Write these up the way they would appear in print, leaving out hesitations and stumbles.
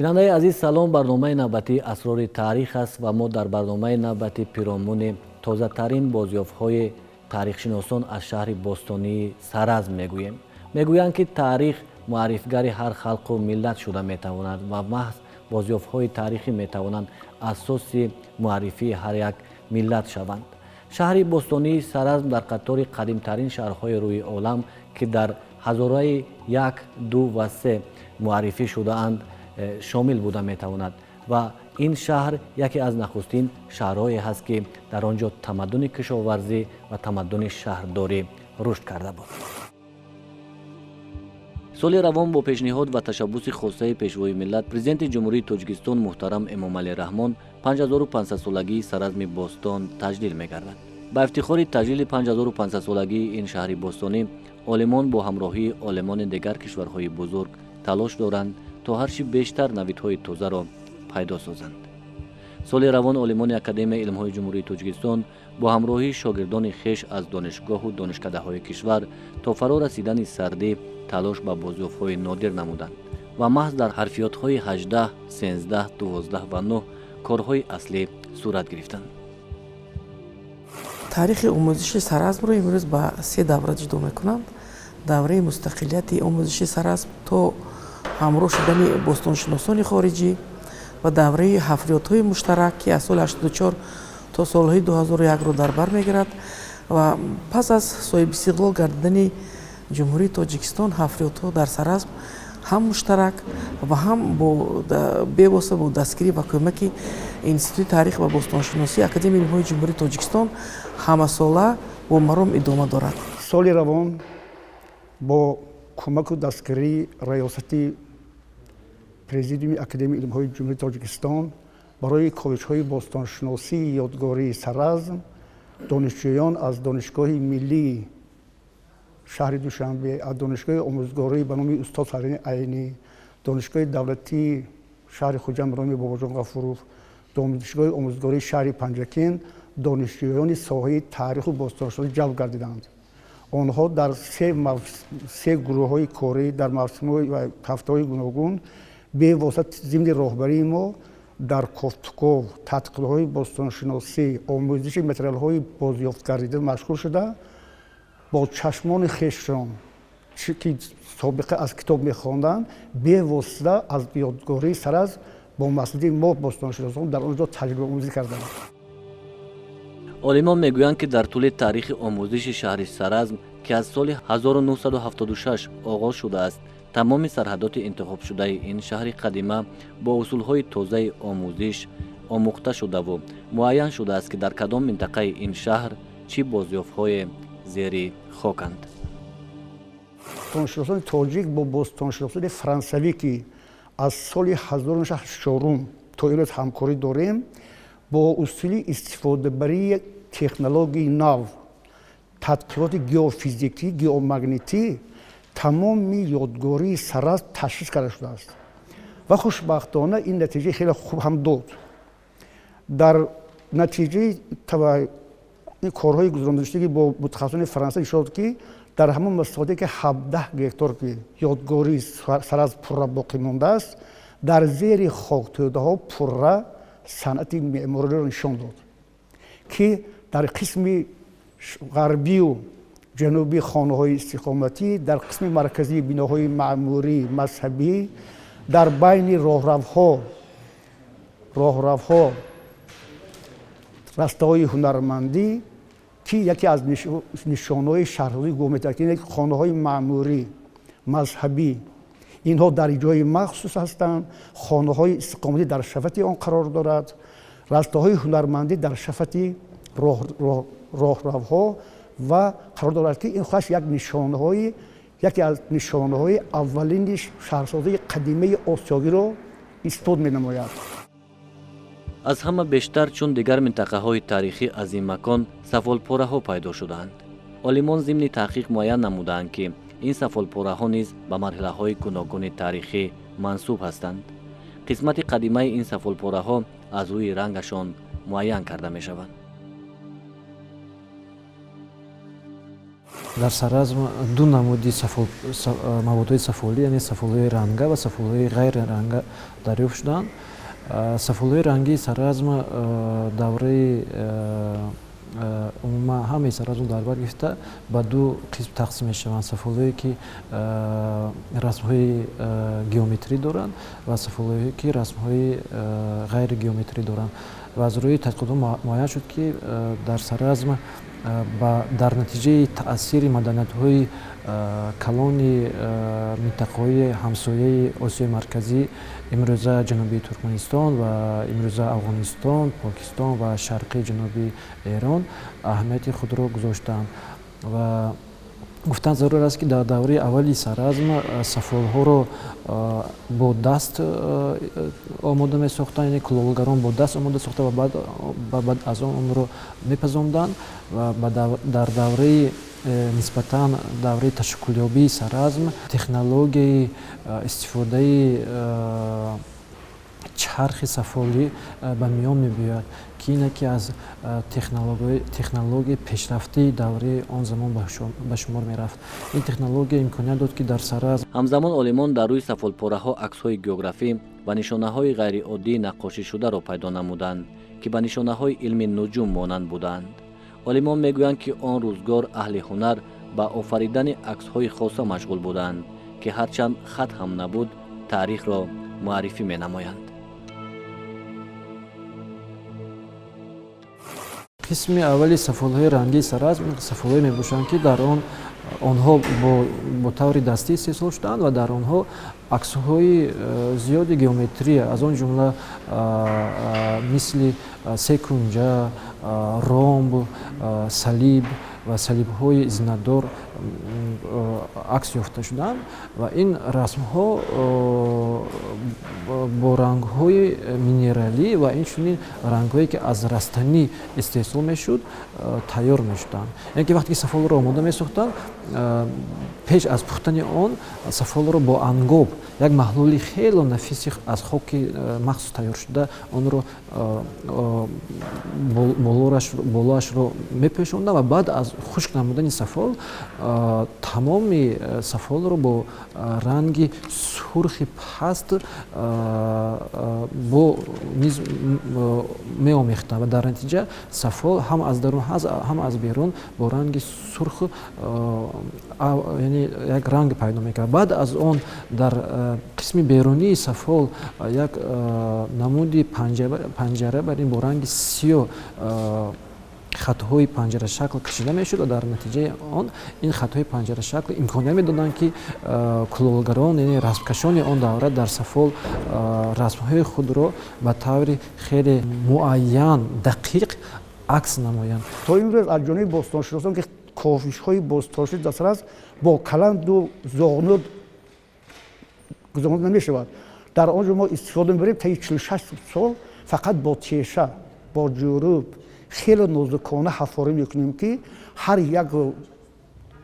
Бинандаи азиз, салом. Барномаи навбатии «Асрори таърих» аст ва мо дар барномаи навбатӣ пиромуни тозатарин бозёфтҳои таърихшиносон аз шаҳри бостонии Саразм мегӯем. Мегӯянд, ки таърих муаррифгари ҳар халқу миллат шуда метавонад ва маҳз бозёфтҳои таърихӣ метавонанд асоси муаррифии ҳар як миллат шаванд. Шаҳри бостонии Саразм дар қатори қадимтарин шаҳрҳои рӯи олам, ки дар ҳазораи як, ду ва се муаррифӣ шудаанд, шомил буда метавонад ва ин шаҳр яке аз нахустин шаҳрҳое ҳаст, ки дар он ҷо тамаддуни кишоварзӣ ва тамаддуни шаҳрдорӣ рушд карда буд. Соли равон бо пешниҳод ва ташаббуси хосаи Пешвои миллат, Президенти Ҷумҳурии Тоҷикистон муҳтарам Эмомалӣ Раҳмон 5500-солагии Саразми бостон таҷлил мегардад. Ба ифтихори таҷлили 5500-солагии ин шаҳри бостонӣ олимон бо ҳамроҳии олимони дигар кишварҳои бузург талош доранд, то ҳарчи бештар навидҳои тозаро пайдо созанд. Соли равон олимони Академияи илмҳои Ҷумҳурии Тоҷикистон бо ҳамроҳии шогирдони хеш аз донишгоҳу донишкадаҳои кишвар то фаро расидани сардӣ талош ба бозёфтҳои нодир намуданд ва маҳз дар ҳарфиётҳои 18, 13, 12 ва 9 корҳои аслӣ сурат гирифтанд. Таърихи омӯзиши Саразмро имрӯз ба се давра ҷудо мекунанд: давраи мустақилияти омӯзиши Саразм то ҳамроҳ шудани бостоншиносони хориҷӣ ва давраи ҳафриётҳои муштарак, ки аз соли 84 то солҳои 2001-ро дар бар мегирад, ва пас аз соҳибистиқлол гардидани Ҷумҳурии Тоҷикистон ҳафриётҳо дар Саразм ҳам муштарак ва ҳам бевосита бо дастгирӣ ва кӯмаки Институти таърих ва бостоншиносии Академияи илмҳои Ҷумҳурии Тоҷикистон ҳамасола бо маром идома дорад. Соли равон бо кӯмаку дастгирии раёсати Президиуми Академияи илмҳои Ҷумҳурии Тоҷикистон барои ковишҳои бостоншиносии ёдгории Саразм донишҷӯён аз Донишгоҳи миллии шаҳри Душанбе, аз Донишгоҳи омӯзгорӣ ба номи устод Садриддини Айнӣ, Донишгоҳи давлатии шаҳри Хуҷанд ба номи Бобоҷон Ғафуров, Донишгоҳи омӯзгории шаҳри Панҷакент донишҷӯёни соҳаи таъриху бостоншиносӣ ҷалб гардиданд. Онҳо дар се гурӯҳҳои корӣ дар мавсимҳои ва ҳафтаҳои гуногун бевосита зимни роҳбарии мо дар кофтуков, тадқиқотҳои бостоншиносӣ, омӯзиши материалҳои бозёфтгардида машғул шуда, бо чашмони хешшон, ки собиқа аз китоб мехонданд, бевосита аз ёдгории Саразм бо маслиҳати мо бостоншиносон дар он ҷо таҷрибаомӯзӣ карданд. Олимон мегӯянд, ки дар тӯли таърихи омӯзиши шаҳри Саразм, ки аз соли 1976 оғоз шудааст, тамоми сарҳадоти интихобшудаи ин шаҳри қадима бо усулҳои тозаи омӯзиш омӯхта шудаву муайян шудааст, ки дар кадом минтақаи ин шаҳр чӣ бозёфтҳое зери хоканд. Бостоншиносони тоҷик бо бостоншиносони франсавӣ, ки аз соли 1984 то имрӯз ҳамкорӣ дорем, бо усули истифодабарии технологияи нав, тадқиқоти геофизикӣ, геомагнитӣ тамоми ёдгории Саразм ташхис карда шудааст ва хушбахтона ин натиҷаи хеле хуб ҳам дод. Дар натиҷаи ин корҳои гузарондашудагӣ бо мутахассисони Фаронса нишон дод, ки дар ҳамон масоҳате, ки 17 гектор, ки ёдгории Саразм пурра боқӣ мондааст, дар зери хоктӯдаҳо пурра санъати меъмориро нишон дод, ки дар қисми ғарбию ҷанубӣ хонаҳои истиқоматӣ, дар қисми марказии биноҳои маъмурӣ, мазҳабӣ, дар байни роҳравҳо растаҳои ҳунармандӣ, ки яке аз нишонҳои шаҳрсозӣ гувоҳ метавад, ки хонаҳои маъмурӣ, мазҳабӣ инҳо дар ҷои махсус ҳастанд, хонаҳои истиқоматӣ дар шафати он қарор дорад, растаҳои ҳунармандӣ дар шафати роҳравҳо ва қарор дорад, ки ин худаш як нишонаҳои яке аз нишонаҳои аввалини шаҳрсозии қадимаи осиёгиро исбот менамояд. Аз ҳама бештар, чун дигар минтақаҳои таърихӣ, аз ин макон сафолпораҳо пайдо шудаанд. Олимон зимни таҳқиқ муайян намудаанд, ки ин сафолпораҳо низ ба марҳилаҳои гуногуни таърихӣ мансуб ҳастанд. Қисмати қадимаи ин сафолпораҳо аз рӯи рангашон муайян карда мешаванд. Дар Саразм ду намуди маводҳои сафолӣ, яъне сафолҳои ранга ва сафолҳои ғайриранга дарёфт шуданд. Сафолҳои рангии Саразм давраи умуман ҳамаи Саразмро дар бар гирифта ба ду қисм тақсим мешаванд: сафолҳое, ки расмҳои геометрӣ доранд, ва сафолҳое, ки расмҳои ғайригеометрӣ доранд. Ва аз рӯи тадқиқотҳо муайян шуд, ки дар Саразм дар натиҷаи таъсири маданиятҳои калони минтақаҳои ҳамсояи Осиёи Марказӣ, имрӯза ҷанубии Туркманистон ва имрӯза Афғонистон, Покистон ва шарқии ҷанубии Эрон аҳамияти худро гузоштанд. Ва гуфтан зарур аст, ки дар давраи аввали Саразм сафолҳоро бо даст омода месохтанд, яъне кулолгарон бо даст омода сохта ва баъд аз он онро мепазонданд. Ва дар давраи нисбатан давраи ташаккулёбии Саразм технологияи истифодаи чархи сафолӣ ба миён мебиёяд, ки ин яке аз технологияи пешрафтии давраи он замон ба шумор мерафт. Ин технология имконият дод, ки дар Саразм Ҳамзамон олимон дар рӯи сафолпораҳо аксҳои географӣ ва нишонаҳои ғайриоддии наққошишударо пайдо намуданд, ки ба нишонаҳои илми нуҷум монанд буданд. Олимон мегӯянд, ки он рӯзгор аҳли ҳунар ба офаридани аксҳои хоса машғул буданд, ки ҳарчанд хат ҳам набуд, таърихро муаррифӣ менамоянд. Қисми аввали сафолҳои рангии Саразм сафолҳое мебошанд, ки дар он онҳо бо таври дастӣ истеҳсол шуданд ва дар онҳо аксҳои зиёди геометрия, аз он ҷумла мисли секунҷа, ромб, салиб ва салибҳои зинатдор акс ёфта шуданд. Ва ин расмҳо бо рангҳои минералӣ ва инчунин рангҳое, ки аз растанӣ истеҳсол мешуд, тайёр мешуданд. Яъне ки вақте ки сафолро омода месохтанд, пеш аз пухтани он сафолро бо ангоб, як маҳлули хело нафиси аз хоки махсус тайёр шуда, онро болоашро мепӯшонданд ва баъд аз хушк намудани сафол тамоми сафолро бо ранги сурхи паст бо низ меомехтанд ва дар натиҷа сафол ҳам аз дарун, ҳам аз берун бо ранги сурх, яъне як ранг пайдо мекард. Баъд аз он дар қисми берунии сафол як намуди панҷара бар ин бо ранги сиёҳ хатҳои панҷарашакл кашида мешуд ва дар натиҷаи он ин хатҳои панҷарашакл имконият медоданд, ки кулолгарон, яъне расмкашони он давра, дар сафол расмҳои худро ба таври хеле муайян, дақиқ акс намоянд. То имрӯз аз ҷониби бостоншиносон, ки кофишҳои бостоншинос дар Саразм бо каланду зоғнуд гузаронда намешавад, дар он ҷо мо истифода мебарем таи 46 сол фақат бо теша, бо ҷуруб хеле нозукона ҳафорӣ мекунем, ки ҳар як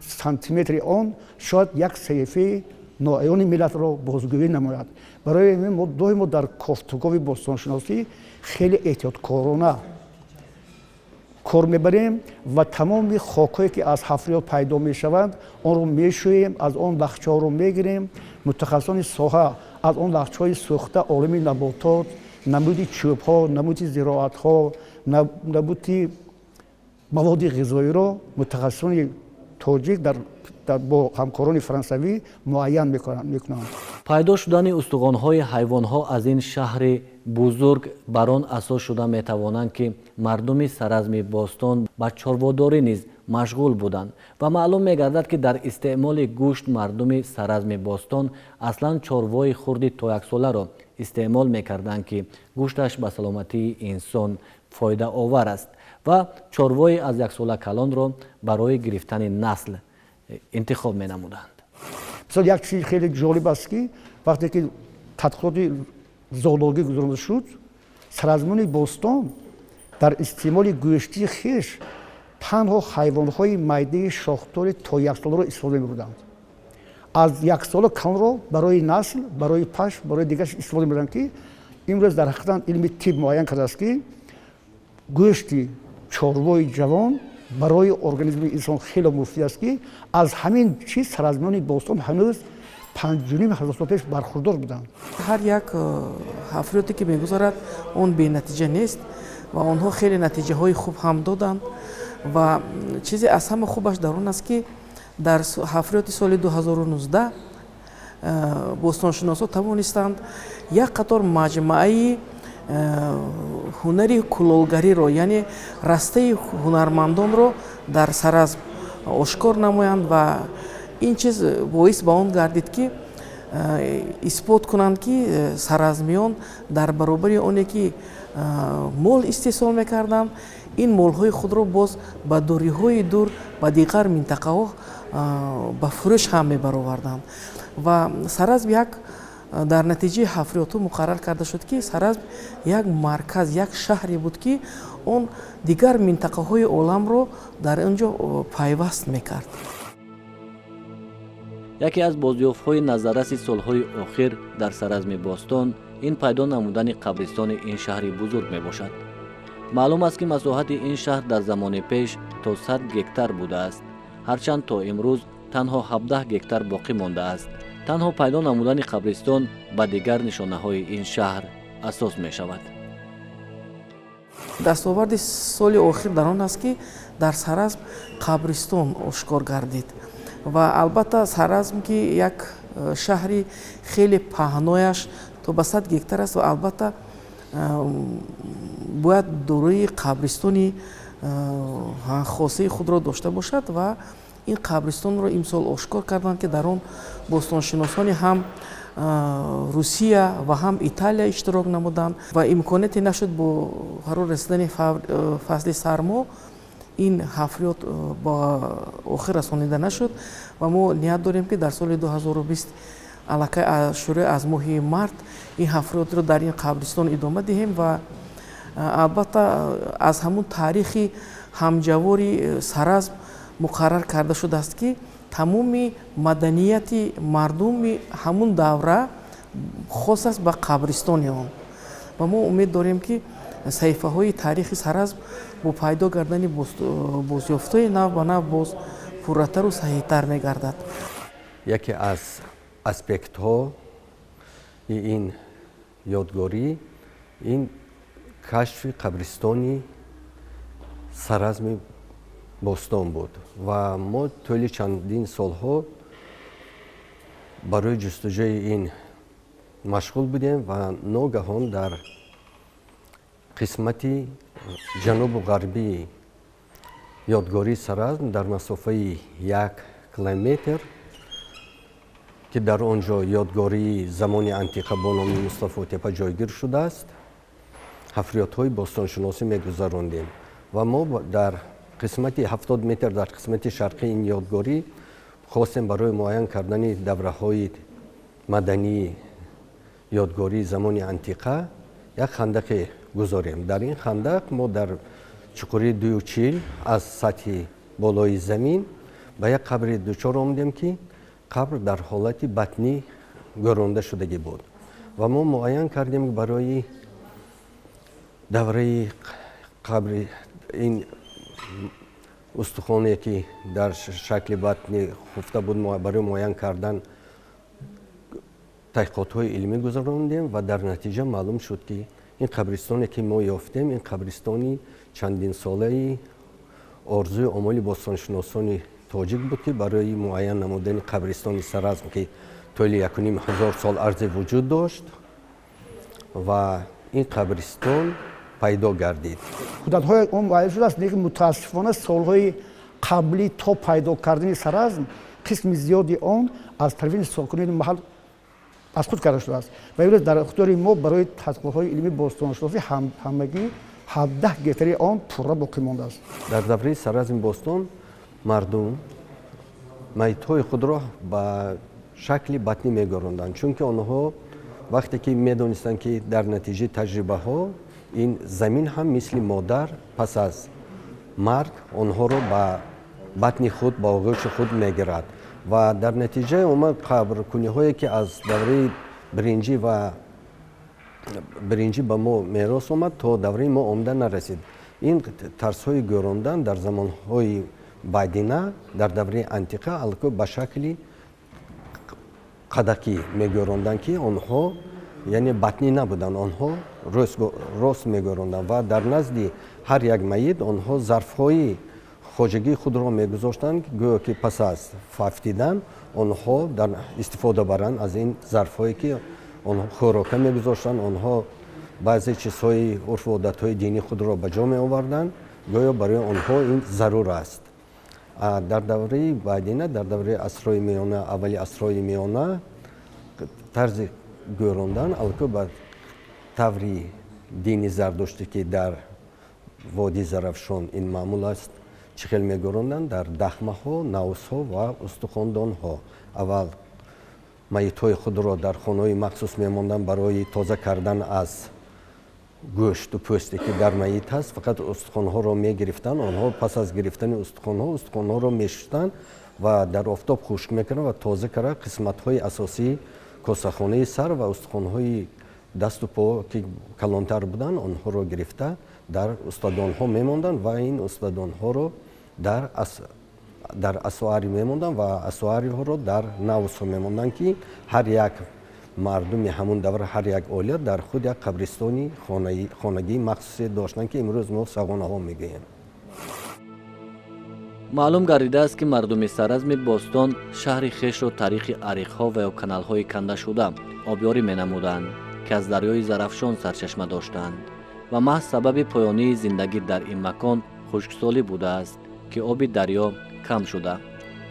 сантиметри он шояд як саҳифаи ноаёни миллатро бозгӯӣ намояд. Барои ҳамин мо доимо дар кофтугови бостоншиносӣ хеле эҳтиёткорона кор мебарем ва тамоми хокҳое, ки аз ҳафриёт пайдо мешаванд, онро мешӯем, аз он лахчаҳоро мегирем. Мутахассисони соҳа аз он лахчаҳои сӯхта олами наботот, намуди чӯбҳо, намуди зироатҳо, намуди маводи ғизоиро мутахассисони тоҷик бо ҳамкорони франсавӣ муайян мекунанд. Пайдо шудани устухонҳои ҳайвонҳо аз ин шаҳри бузург бар он асос шуда метавонанд, ки мардуми Саразми бостон ба чорводорӣ низ машғул буданд ва маълум мегардад, ки дар истеъмоли гӯшт мардуми Саразми бостон аслан чорвои хурди то яксоларо истеъмол мекарданд, ки гӯшташ ба саломатии инсон фоидаовар аст, ва чорвои аз яксола калонро барои гирифтани насл интихоб менамуданд. Мисол, як чизи хеле ҷолиб аст, ки вақте ки тадқиқоти зоологӣ гузаронида шуд, саразмони бостон дар истеъмоли гӯштии хеш танҳо ҳайвонҳои майдаи шохдори то яксоларо истифода мебурданд. Аз яксола калонро барои насл, барои пашм, барои дигараш истифода мебурданд, ки имрӯз дар ҳақиқатан илми тиб муайян кардааст, ки гӯшти чорвои ҷавон Барои организми инсон хеле муфид аст, ки аз ҳамин чиз саразмиёни бостон ҳанӯз 5,5 ҳазор сол пеш бархурдор буданд. Ҳар як ҳафриёте ки мегузарад, он бенатиҷа нест ва онҳо хеле натиҷаҳои хуб ҳам доданд. Ва чизе аз ҳама хубаш дар он аст, ки дар ҳафриёти соли 2019 бостоншиносҳо тавонистанд як қатор маҷмӯаи ҳунари кулолгариро, яъне растаи ҳунармандонро дар Саразм ошкор намоянд. Ва ин чиз боис ба он гардид, ки исбот кунанд, ки саразмиён дар баробари оне ки мол истеҳсол мекарданд, ин молҳои худро боз ба дуриҳои дур, ба дигар минтақаҳо ба фурӯш ҳам мебароварданд. Ва Саразм як дар натиҷаи ҳафриётҳо муқаррар карда шуд, ки Саразм як марказ, як шаҳре буд, ки он дигар минтақаҳои оламро дар он ҷо пайваст мекард. Яке аз бозёфтҳои назарраси солҳои охир дар Саразми бостон ин пайдо намудани қабристони ин шаҳри бузург мебошад. Маълум аст, ки масоҳати ин шаҳр дар замони пеш то 100 гектар будааст, ҳарчанд то имрӯз танҳо 17 гектар боқӣ мондааст. Танҳо пайдо намудани қабристон ба дигар нишонаҳои ин шаҳр асос мешавад. Дастоварди соли охир дар он аст, ки дар Саразм қабристон ошкор гардид. Ва албатта, Саразм, ки як шаҳри хеле паҳнояш то ба 100 гектар аст ва албатта бояд дорои қабристони хосаи худро дошта бошад. Ва ин қабристонро имсол ошкор карданд, ки дар он бостоншиносони ҳам Русия ва ҳам Италия иштирок намуданд. Ва имконияте нашуд, бо фаро расидани фасли сармо ин ҳафриёт ба охир расонида нашуд. Ва мо ният дорем, ки дар соли 2020 аллакай шурӯъ аз моҳи март ин ҳафриётро дар ин қабристон идома диҳем. Ва албатта, аз ҳамун таърихи ҳамҷавори Саразм муқаррар карда шудааст, ки тамоми маданияти мардуми ҳамун давра хос аст ба қабристони он. Ва мо умед дорем, ки саҳифаҳои таърихи Саразм бо пайдо гардани бозёфтҳои нав ба нав боз пурратару саҳиҳтар мегардад. Яке аз аспектҳои ин ёдгорӣ ин кашфи қабристони Саразми бостон буд. Ва мо тӯли чандин солҳо барои ҷустуҷӯи ин машғул будем ва ногаҳон дар қисмати ҷанубу ғарбии ёдгории Саразм, дар масофаи 1 километр, ки дар он ҷо ёдгории замони антиқа бо номи Мустафотепа ҷойгир шудааст, ҳафриётҳои бостоншиносӣ мегузарондем. Ва мо дар қисмати 70 метр дар қисмати шарқии ин ёдгорӣ хостем барои муайян кардани давраҳои мадании ёдгории замони антиқа як хандақе гузорем. Дар ин хандақ мо дар чуқурии 2,40 аз сатҳи болои замин ба як қабри дучор омадем, ки қабр дар ҳолати батнӣ гӯронда шудагӣ буд. Ва мо муайян кардем барои давраи қабри ин устухоне, ки дар шакли батнӣ хуфта буд, барои муайян кардан таҳқиқотҳои илмӣ гузарондем. Ва дар натиҷа маълум шуд, ки ин қабристоне, ки мо ёфтем, ин қабристони чандинсолаи орзуи омоли бостоншиносони тоҷик буд, ки барои муайян намудани қабристони Саразм, ки тӯли 1,5 ҳазор сол арзи вуҷуд дошт, ва ин қабристон пайдо гардид. Ҳудудҳои он муайян шудааст, лекин мутаассифона солҳои қаблӣ то пайдо кардани Саразм қисми зиёди он аз тарафи сокинони маҳал аз худ карда шудааст. Ва имрӯз дар ихтиёри мо барои тадқиқотҳои илмии бостоншиносӣ ҳамагӣ 17 гектари он пурра боқӣ мондааст. Дар давраи Саразми бостон мардум майитҳои худро ба шакли батнӣ мегӯронданд, чунки онҳо вақте ки медонистанд, ки дар натиҷаи таҷрибаҳо ин замин ҳам мисли модар пас аз марг онҳоро ба батни худ, ба оғӯши худ мегирад. Ва дар натиҷаи омад қабркуниҳое, ки аз давраи биринҷӣ ва биринҷӣ ба мо мерос омад, то давраи мо омада нарасид. Ин тарзҳои гӯрондан дар замонҳои баъдина, дар давраи антиқа, аллакай ба шакли қадакӣ мегӯронданд, ки онҳо яъне батнӣ набуданд, онҳо рост мегӯронданд ва дар назди ҳар як майит онҳо зарфҳои хоҷагии худро мегузоштанд, гӯё ки пас аз фафтидан онҳо дар истифода баранд аз ин зарфҳое ки онҳо хӯрока мегузоштанд, онҳо баъзе чизҳои урфу одатҳои динии худро ба ҷо меоварданд, гӯё барои онҳо ин зарур аст. Дар давраи баъдина, дар давраи асрҳои миёна, аввали асрҳои миёна, тарзи гӯрондан аллакай ба таври дини зардуштӣ, ки дар водии Зарафшон ин маъмул аст, чӣ хел мегӯронданд? Дар дахмаҳо, навсҳо ва устухондонҳо. Аввал майитҳои худро дар хонаҳои махсус мемонданд барои тоза кардан аз гӯшту пӯсте ки дар майит ҳаст, фақат устухонҳоро мегирифтанд. Онҳо пас аз гирифтани устухонҳо устухонҳоро мешустанд ва дар офтоб хушк мекарданд ва тоза карда қисматҳои асосии косахонаи сар ва устухонҳои дасту по, ки калонтар буданд, онҳоро гирифта дар устадонҳо мемонданд ва ин устадонҳоро дар асоари мемонданд ва асоариҳоро дар навсҳо мемонданд, ки ҳар як мардуми ҳамун давра, ҳар як оила дар худ як қабристони хонагии махсусе доштанд, ки имрӯз мо сағонаҳо мегӯем. Маълум гардидааст, ки мардуми Саразми бостон шаҳри хешро тариқи ариқҳо ва ё каналҳои кандашуда обёрӣ менамуданд, ки аз дарёи Зарафшон сарчашма доштанд ва маҳз сабаби поёнии зиндагӣ дар ин макон хушксолӣ будааст, ки оби дарё кам шуда.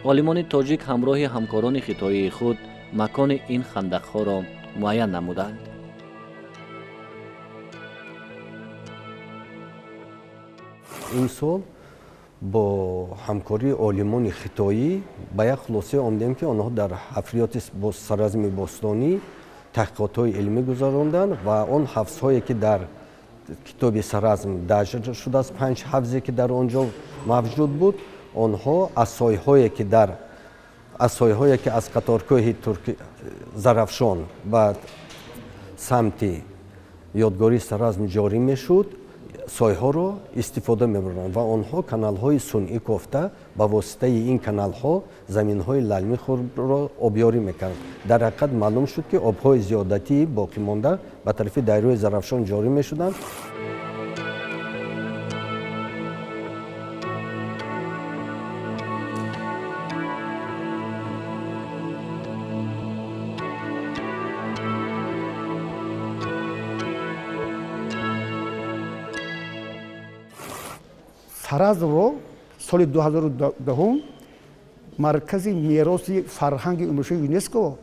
Олимони тоҷик ҳамроҳи ҳамкорони хитоии худ макони ин хандақҳоро муайян намуданд. Имсол бо ҳамкории олимони хитоӣ ба як хулоса омадем, ки онҳо дар ҳафриёти Саразми бостонӣ таҳқиқотҳои илмӣ гузаронданд ва он ҳавзҳое ки дар китоби Саразм дарҷ шудааст, 5 ҳавзе ки дар он ҷо мавҷуд буд, онҳо асойҳое ки аз қаторкӯҳи Зарафшон ба самти ёдгории Саразм ҷорӣ мешуд, сойҳоро истифода мебурданд ва онҳо каналҳои сунъӣ кофта ба воситаи ин каналҳо заминҳои лалми худро обёрӣ мекарданд. Дар ҳақиқат маълум шуд, ки обҳои зиёдатии боқӣ монда ба тарафи дарёи Зарафшон ҷорӣ мешуданд. Саразмро соли 2010 маркази мероси фарҳанги умумишавии ЮНЕСКО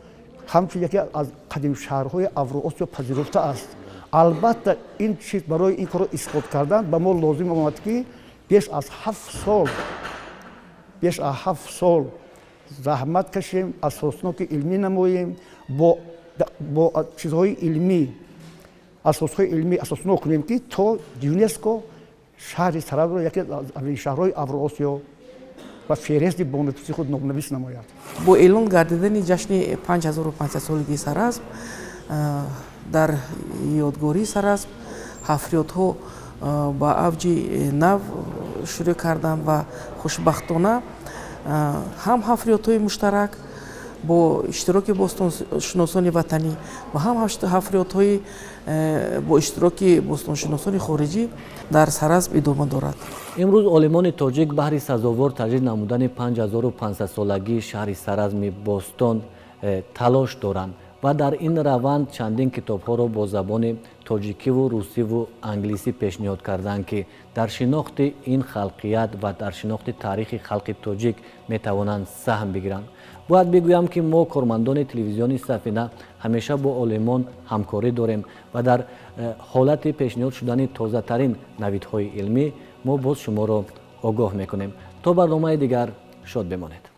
ҳамчун яке аз қадимшаҳрҳои Авроосиё пазируфтааст. Албатта ин чиз барои ин корро исбот кардан ба мо лозим омад, ки беш аз 7 сол заҳмат кашем, асосноки илмӣ намоем, бо чизҳои илмӣ, асосҳои илмӣ асоснок кунем, ки то ЮНЕСКО шаҳри Саразмро яке аз аввалин шаҳрҳои Авроосиё ва феҳристи бонуфузи худ номнавис намояд. Бо эълон гардидани ҷашни 5500 солагии Саразм дар ёдгории Саразм ҳафриётҳо ба авҷи нав шурӯъ карданд ва хушбахтона ҳам ҳафриётҳои муштарак бо иштироки бостоншиносони ватанӣ ва ҳам ҳафриётҳои бо иштироки бостоншиносони хориҷӣ дар Саразм идома дорад. Имрӯз олимони тоҷик баҳри сазовор таҷлил намудани 5500 солагии шаҳри Саразми бостон талош доранд ва дар ин раванд чандин китобҳоро бо забони тоҷикиву русиву англисӣ пешниҳод карданд, ки дар шинохти ин халқият ва дар шинохти таърихи халқи тоҷик метавонанд саҳм бигиранд. Бояд бигӯям, ки мо кормандони телевизиони Сафина ҳамеша бо олимон ҳамкорӣ дорем ва дар ҳолати пешниҳод шудани тозатарин навидҳои илмӣ мо боз шуморо огоҳ мекунем. То барномаи дигар шод бимонед.